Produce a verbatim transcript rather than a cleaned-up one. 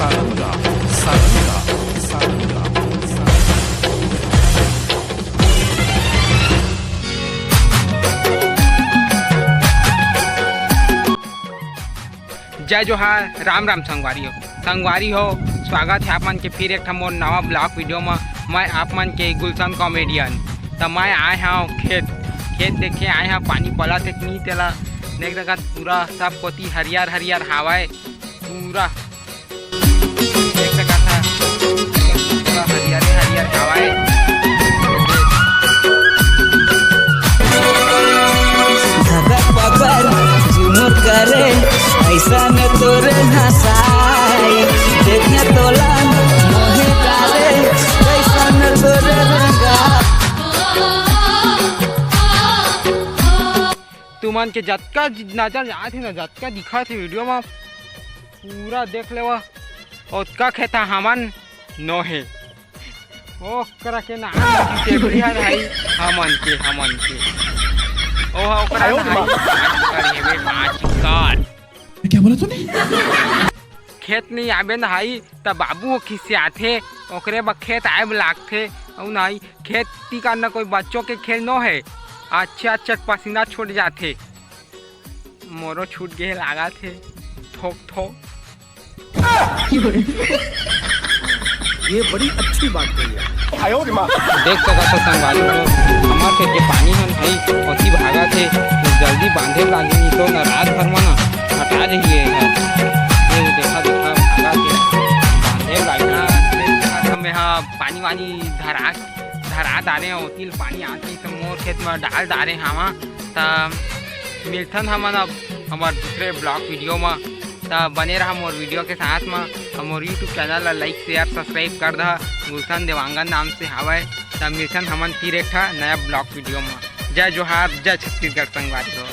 सारंगा, सारंगा, सारंगा। जय जोहार, राम राम संगवारी हो। संगवारी हो, स्वागत है आप मन के फिर एक ठा मोर नवा ब्लॉग वीडियो में। मैं आप मन के गुलशन कॉमेडियन। त मैं आए हव खेत, खेत देखे आए हव, पानी पलत हे कि नहीं तेला देख सकत, पूरा सब कोती हरियर हरियर हावय, पूरा देख सकत ह, पूरा हरियर हरियर हावय। धधक बबर झुमुर करे, ऐसन तोरे नसाई। देखे तोला मोहे डारे, ऐसन तोरे रंगा। तुमन के जतका नजर आत हे ना, जतका दिखत हे वीडियो में, पूरा देख लेवा, ओतका खेत हमन नोहे। ओकरा के नाम टेबरी हर हई, हमन के, हमन के। ओह, ओकरा आयो ना रे हई, बाप। पाँच एकड़ हेबे, पाँच एकड़। क्या बोला तूने? खेत नहीं आबे ना हई, त बाबू हो खिसियाथे, ओकरे बर खेत आए बर लागथे। अउ नहीं, खेती करना कोई बच्चों के खेल नो है। अच्छे अच्छे पसीना छूट जाथे, मोरो छूट गे लागत हे, थोक थोक। ये बड़ी अच्छी बात कही है। देख सकत हो संगवारी हो, हमर खेत के पानी हन भाई ओती भागत हे, जल्दी बांधे लागी, नहीं तो न रात भर में ना हटा रही है। ये देखा, देखा, भागत हे, बांधे लागी। हमें हाँ पानी वानी धरा धरा डारे हो, तिल पानी आते ही तो मोर खेत में डाल डारे हवा। त मिलथन हमन अब हमर दूसरे ब्लॉग वीडियो में। त बने रहा मोर वीडियो के साथ में, और मोर YouTube चैनल ला लाइक, शेयर, सब्सक्राइब कर दहा। गुलशन देवांगन नाम से हावय। त मिलथन हमन फिर एक ठा नया ब्लॉग वीडियो में। जय जोहार, जय छत्तीसगढ़ संगवारी हो।